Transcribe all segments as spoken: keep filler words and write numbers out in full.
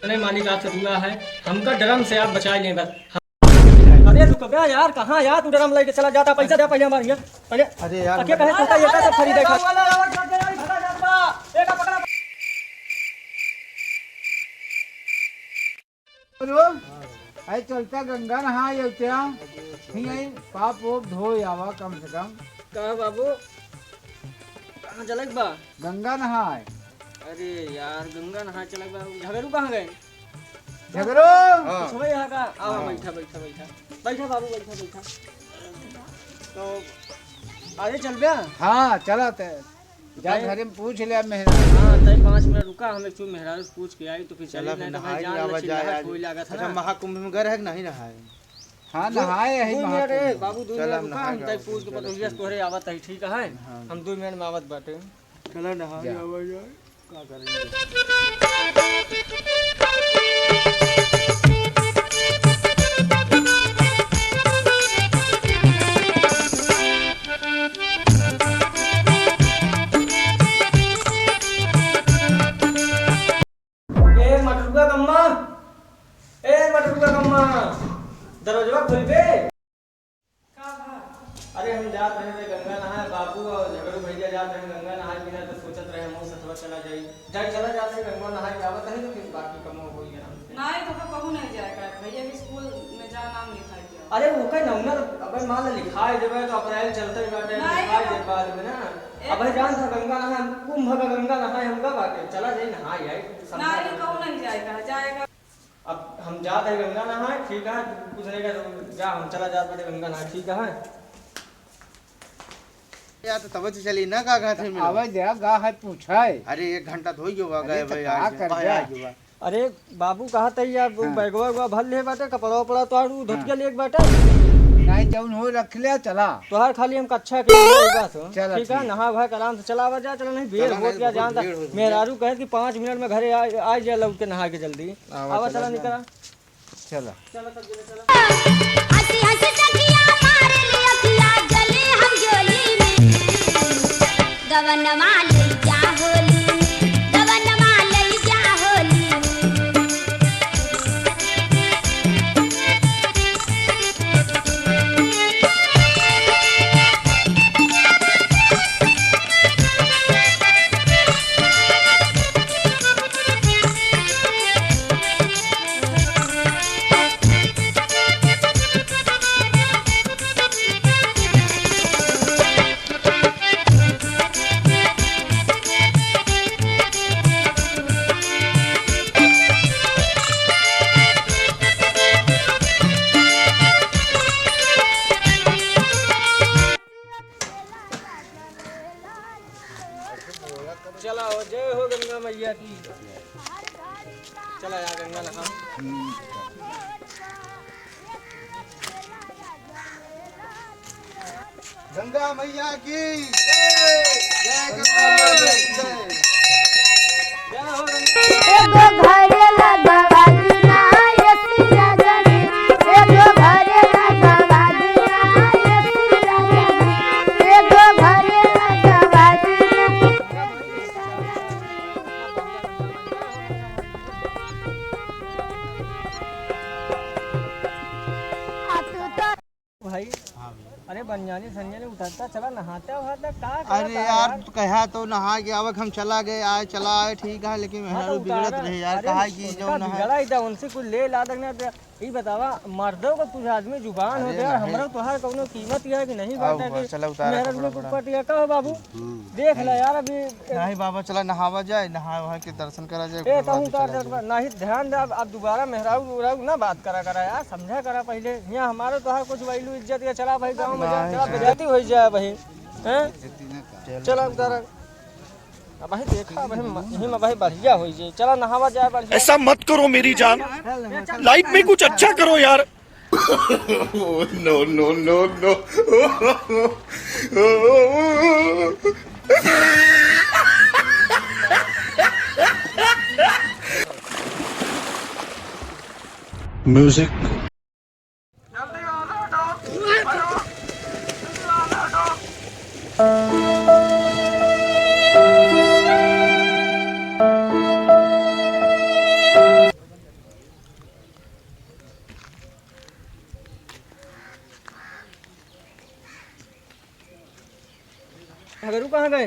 अरे मालिक, आपसे दुआ है, हमका ड्रम से आप बचाइ लें बस। अरे रुक बे यार, कहाँ यार तू ड्रम लेके चला जाता? पैसा दे पहिले हमार हियाँ, पहिले। अरे यार, अके कहे तोहका ये का सब खरीदे का? अरे चलता गंगा नहाए अवत्या, हियाँ पाप ओप धोए आवा कम से कम। का बाबू, कहाँ चलक बा? गंगा नहाए। अरे यार, गंगा नहाए चलक बा। झगड़ू कहाँ गए? झगड़ू। हाँ। कुछ हुआ यहाँ का? आवा, हाँ। बैठा, बैठा, बैठा। बैठा बाबू, बैठा, बैठा। तो आजे चलबे? हाँ, चला ते। जा तय घरे में पूछ ले मेहरारू। हाँ, तय पाँच मिनट रुका, हम एक चूर मेहरारू से पूछ के आई, तो फिर चला चली, फिर नहीं तो भाई नहाए जान ले आवा जाए चिल्लाहट आज। होई लागत है अच्छा, ना। महाकुंभ में गए रहे कि नहीं नहाए? हाँ, दो, नहाए है दो मिनट, महाकुंभ ए, में। बाबू, दो चला, मिनट हम रुका, नहाए हम तय आवा, पूछ के चला, बतौलिया से ठीक। तोहरे आवत है, ठीक है? हाँ। हम दो मिनट में आवत बाटे। चला नहाए जा। आवा जाए। का करेंगे? ए मटरुआ कम्मा, ए मटरुआ कम्मा, दरवाजवा खोलबे। का बा? अरे हम जात रहे थे गंगा नहाए, बाबू और झगड़ू भैया जात रहे गंगा नहाए, बिना तो सोचत रहे हम सथवा चला जाई। जाई चला जात रहे गंगा नहाए के आवत है तो फिर बाकी कमो होई आराम से। नहीं तो कहूँ नहीं जाए का, भैया के स्कूल में जा नाम लिखा दिया। अरे वो कहीं नमूना तो अबे मान ले लिखाए देबे तो अप्रैल चलते ही बाटे, नहीं लिखाए तो दे बाद में ना। ए- अब भाई जान था गंगा नहाए, कुंभ का गंगा नहाए हम का बाटे, चला जाई नहाए आई। नहीं कहूँ नहीं जाए का, जाएगा। अब हम जात है गंगा नहाए, ठीक है, तू कुछ नहीं कर, जा, हम चला जात बाटे गंगा नहाए, ठीक है। या तो तब से चली ना, का कहत है मिलो? आवे दे, गा है पूछे। अरे, एक घंटा धोई गयो बा, अरे, गए तो भाई, का आज कर भाई जा? आ गयो बा। अरे, बाबू कहत है यार, वो हाँ। बैगवा वैगवा भर ले बाटे, कपड़ा वपड़ा तो आड़ू धोतिया हाँ। ले बाटे। नहीं, जौन हो रख ले, चला। तोहार खाली हम कच्छा के लिए बस, चला, ठीक है, ठीक। नहा वहा के आराम से चला आवा जा, चला नहीं, भीड़ चला, बहुत नहीं, क्या बहुत जानता। भीड़ हो गई। मेहरारू कहे कि पाँच मिनट में घरे आ, आ जा लौट के नहा के जल्दी। आवा, आवा, चला, चला, चला। निकला। चला। चला, सब जने चला। हंसी हंसी सखिया मारे ले अखिया, जले हम जोली में। गवनमा ले जा होली में, गवनमा ले जा होली में। चला हो, जय हो गंगा मैया की। चला यार, गंगा नहा। गंगा मैया की जय। जय गंगा मैया की जय। जय हो गंगा। एगो घरे लगवा दीना, ए सिया जानी। एगो घरे लगवा दीना, ए सिया जानी। एगो घरे लगवा दीना। भाई, हाँ भैया। अरे बनियानी सनियानी उतारता चला, नहाता वहाता का करत अरे है यार, यार? तू कहा तो नहा के आवक, हम चला गए, आए, चला आए, ठीक है, लेकिन हाँ, मेहरारू तो बिगड़त उतारा। रहे यार, अरे कहा कि उनका जो नहा बिगड़ा ही था, उनसे कुछ ले ला देना। तो ई बतावा, मर्दों का कुछ आदमी जुबान हो अरे गया, नहीं। हमरा तोहार कौनो कीमत है कि नहीं आओ, बात है कि चला उतारा मेहरारू कपड़ा में वपड़ा। कुछ पट गया, का हो बाबू? हम्म। देख ले यार, अभी नहीं बाबा, चला नहावा जाए, नहा वहा के दर्शन करा जाए, ए, ओकरे बाद कहूँ का चला डर जाए। बा? नाही, ध्यान दे, अब, अब दोबारा मेहरारू उराऊ ना बात करा, करा यार, समझा करा पहिले। यहाँ हमारे तोहार कुछ value इज्जत के, चला भाई गाँव में जा, नहीं, चला नहीं। बेइज्जती हो जाए भाई, हैं? चला उतारा। अब भाई देखा, अब भाई म-, यही में भाई बढ़िया हो जाए, चला नहावा जाए बढ़िया। ऐसा मत करो मेरी जान, life में कुछ अच्छा करो यार। Oh, no, no, no, no। Music। कहाँ गए?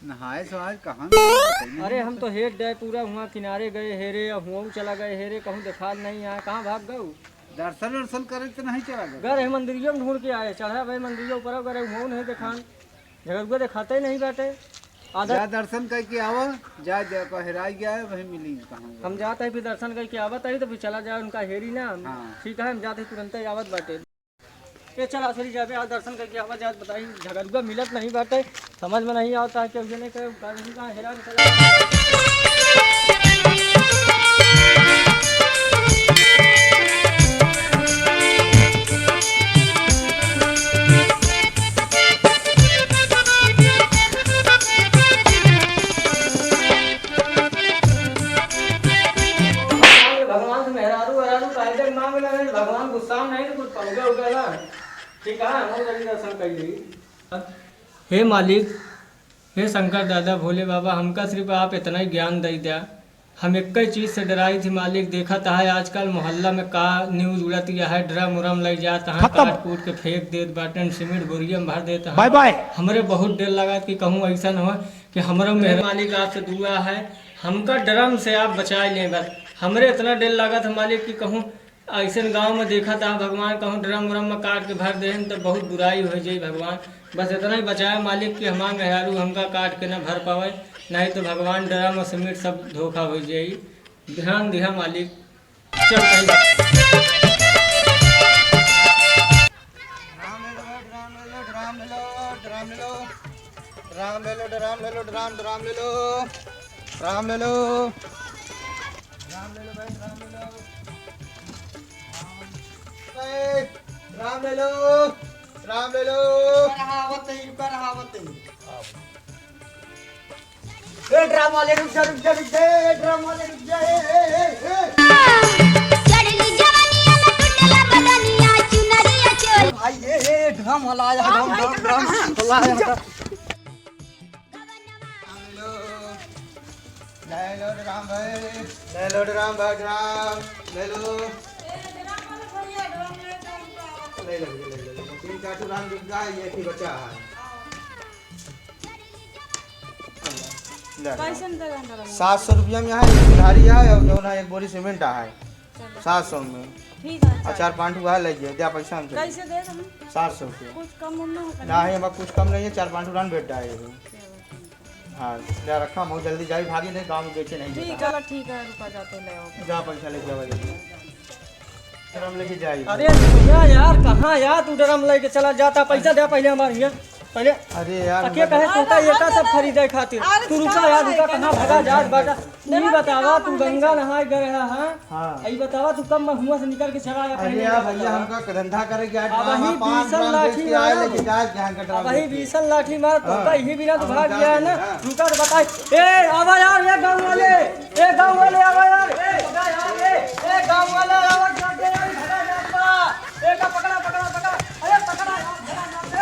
नहाए सोहाए कहाँ गए, बताइए अरे, ना। हम तो हेर डे पूरा हुआँ किनारे गए हेरे, अब हुआँ चला गए हेरे, कहूँ देखाल नहीं आए, कहाँ भाग गऊ? दर्शन वर्शन करे तो नहीं चला गए? गए रहे मंदिरियो में ढूंढ के आए, चढ़ा भाई मंदिरियो ऊपर गए रहे, हुआँ नहीं देखान, झगड़ुआ देखाते ही नहीं बाटे। आधा जा दर्शन करके आवा, जा, जा, को हेराई गया है, वहीं मिली कहाँ गए। हम जाते हैं फिर दर्शन करके आवत है तो फिर चला जाए उनका हेरी ना। हाँ। ठीक है, हम जाते हैं तुरंत ही आवत बाटे। ए, चल, आसरी जाबे, आज दर्शन करके आवा जात, बताई, झगड़ुआ मिलत नहीं बाटे, समझ में नहीं आवता है, केहू जने के, का जने कहाँ हेरा के चला। भगवान से मेहरारू, वेहरारू काहे के मांग लगे, भगवान गुस्सा में नहीं, कुछ पहुंचा उठा ना। ठीक है, हम जल्दी दर्शन कर ली। हे मालिक, हे शंकर दादा, भोले बाबा, हमका सिर्फ आप इतना ही ज्ञान दे द्या। हम एक ही चीज से डराई थी मालिक, देखत है आजकल मोहल्ला में का न्यूज उड़त गया है, ड्रम उरम लग जात है, खत्म। काट कूट के फेंक देत बाटन, सीमेंट बोरिया में भर देत है। Bye bye. हमरे बहुत डर लगा कि कहूँ ऐसा न हो कि हमरो मेहर मालिक आपसे दुआ है, हमका ड्रम से आप बचाए लें बस। हमरे इतना डर लगा था मालिक कि कहूँ ऐसन गाँव में देखा था भगवान, कहूँ ड्रम उरम में काट के भर देहन तो बहुत बुराई हो जाई भगवान। बस इतना ही बचाए मालिक कि हमार मेहरारू हमका काट के ना भर पावे, नहीं तो भगवान ड्रम और सीमेंट सब धोखा हो जाई। ध्यान दिहा मालिक। चल भाई। ड्राम ले लो, ड्राम ले लो, ड्राम ले लो, ड्राम ले लो। ड्राम ले लो, ड्राम ले लो, ड्राम, ड्राम ले लो। ड्राम ले लो। ड्राम ले लो भाई, ड्राम ले लो। ए, ड्राम ले लो, ड्राम ले लो। रुका रहा, आवत ही, रुका रहा, आवत ही। ए, ड्राम वाले रुक जा, रुक जा, रुक जा, ए, ड्राम वाले रुक जा, ए, ए, ए, ए। चढ़ली जवानिया में टूटेला बदनिया, चुनरिया चोली। भाई, ए, ए, ड्राम वाला आया, हाँ, ड्राम, भाई, ड्राम, ड्राम, ड्राम। ड्राम वाला आया, ड्राम। ले लो, ले लो ड्राम भाई, ले लो ड्राम भाई, ड्राम, ले लो। ले लो, ले लो, ले लो। तीन चार ठो ड्राम बिक गया, ये एक ही बचा है। ले। कैसे में दे रहा है? सात सौ रुपया में है, एक उधारी है और जो ना एक बोरी सीमेंट है। चलो। सात सौ में। ठीक है, और चार पाँच ठो वह ले गए, द्या पैसा हम चले। कैसे दे रहे हैं? सात सौ रुपया। कुछ कम उम ना हो? नहीं, हमारा कुछ कम नहीं है, चार पाँच ठो ड्राम भेज डाए। चलो, ठीक है। हाँ, ले रखा, हम जल्दी जाई, भागी नहीं, गाँव में बेचे नहीं ठीक देता। चलो, ठीक है, रुका जाते ले आओ। जा, पैसा लेके आवा जल्दी। ड्रम लेके जाई। अरे भैया यार, कहाँ यार तू ड्रम लेके चला जाता? पैसा दे पहले हमारे यहाँ, पहले। अरे यार, अके मतलब कहे तोता ये का सब खरीदे खातिर। अरे तू रुका यार, रुका, कहाँ भगा जात बाटा? ई बतावा, तू गंगा नहाए गए रहा, हाँ? हाँ। ई बतावा, तू कब महुआ से निकल के चला आया अरे पहले यार, ये भैया, बतावा। हमका धंधा करे के आज अब वही पाँच बीसन ड्राम लाठी बेच के आए, मारब। लेके जाए जहाँ का ड्राम अब वही बेच के। बीसन लाठी मार, तो हाँ। कहीं भी ना तो हम भाग जाते गया है ना। हैं, हाँ। रुका तो बताए। ए, आवा यार, ये गाँव वाले, ए, गाँव वाले, आवा यार। ए, ए, गाँव वाले, आवा, जाके यार, भगा जात बा। ए, का पकड़ा, पकड़ा, पकड़ा। अरे, पकड़ा यार, भगा जात बा।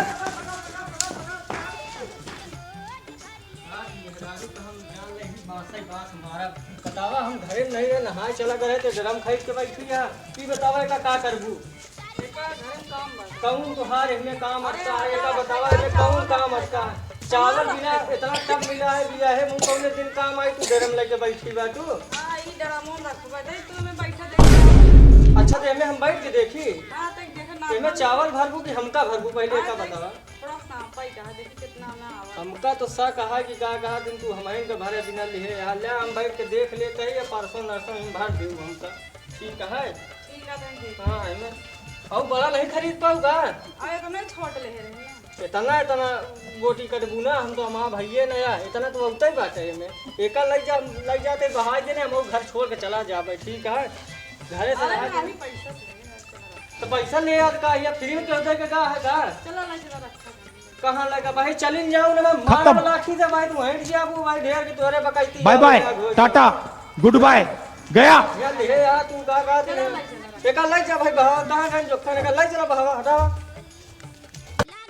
आज मेहरारू तो हम जान ले ही बाँसे बाँस मारब। बतावा, हम घरे में नहीं रहे, नहाए चला गए तो ड्रम खरीद के बैठी है। ई बतावा, एका का करबू? एका घरे में काम बा। कौन तुहार एहमे काम अरे, अटका है? एका बतावा, एमे कौन काम अटका है? चावल बिना इतना टब मिला है, बिया है, मुँह कौने दिन काम आई, तू ड्रम लेके बैठी बा तू? हाँ, ई ड्रमो रखबा, देख तू एमे बैठा देख। अच्छा, तो एमे हम बैठ के देखी? हाँ, तो देख ना। एमे चावल भरबू कि हमका भरबू, पहले हाँ, एका देख। बतावा। थोड़ा सांपा ही कहा, देखी कितना ना आवा। हमका तो शक है कि का कहा दिन तू हमहिन के भरे बिना लिहे यहाँ। ले हम बैठ के देख लेते हैं, ये परसों नरसों हम भर देऊ हमका। ठीक है? ठीक है, तनी देख। हाँ, है ना? और बड़ा नहीं खरीद पाऊगा? अरे, इतना छोट ले रहे हैं। इतना, इतना गोटी कटबू ना, हम तो हमारा भैये नया, इतना तो बहुते ही बात है एमे। एका लग जा, लग जाते बहाई देने, हम घर छोड़ के चला जाबे, ठीक है? घरे से अरे, बाहर नहीं, पैसा चाहिए, घर से बाहर। तो पैसा ले यार का, ये फ्री में कर दे के का है का? चलो ना, चलो, रखो। कहाँ लगा भाई, चलिन जाओ ना, मैं मारब खत्म। लाठी से भाई, तू हट जा, वो भाई ढेर के तोरे बकैती बाय है, बाय, हो गया, हो टाटा, गया। गुड बाय, गया। ये ले यार, तू का, का दे? चलो, चलो। एका ले जा भाई, बाहर कहाँ गए, जो खाने का, ले चला बाहर, हटाओ।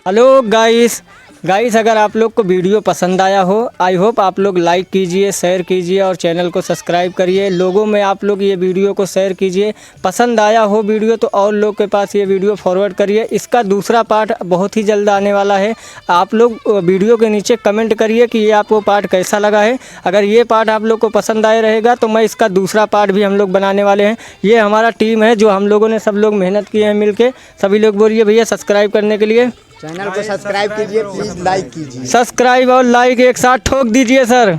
हेलो गाइस, गाइस, अगर आप लोग को वीडियो पसंद आया हो, आई होप आप लोग लाइक कीजिए, शेयर कीजिए और चैनल को सब्सक्राइब करिए। लोगों में आप लोग ये वीडियो को शेयर कीजिए। पसंद आया हो वीडियो तो और लोग के पास ये वीडियो फॉरवर्ड करिए। इसका दूसरा पार्ट बहुत ही जल्द आने वाला है। आप लोग वीडियो के नीचे कमेंट करिए कि ये आपको पार्ट कैसा लगा है। अगर ये पार्ट आप लोग को पसंद आए रहेगा तो मैं इसका दूसरा पार्ट भी हम लोग बनाने वाले हैं। ये हमारा टीम है जो हम लोगों ने सब लोग मेहनत किए हैं मिलके। सभी लोग बोलिए भैया सब्सक्राइब करने के लिए। चैनल को सब्सक्राइब कीजिए, प्लीज लाइक कीजिए। सब्सक्राइब और लाइक एक साथ ठोक दीजिए सर।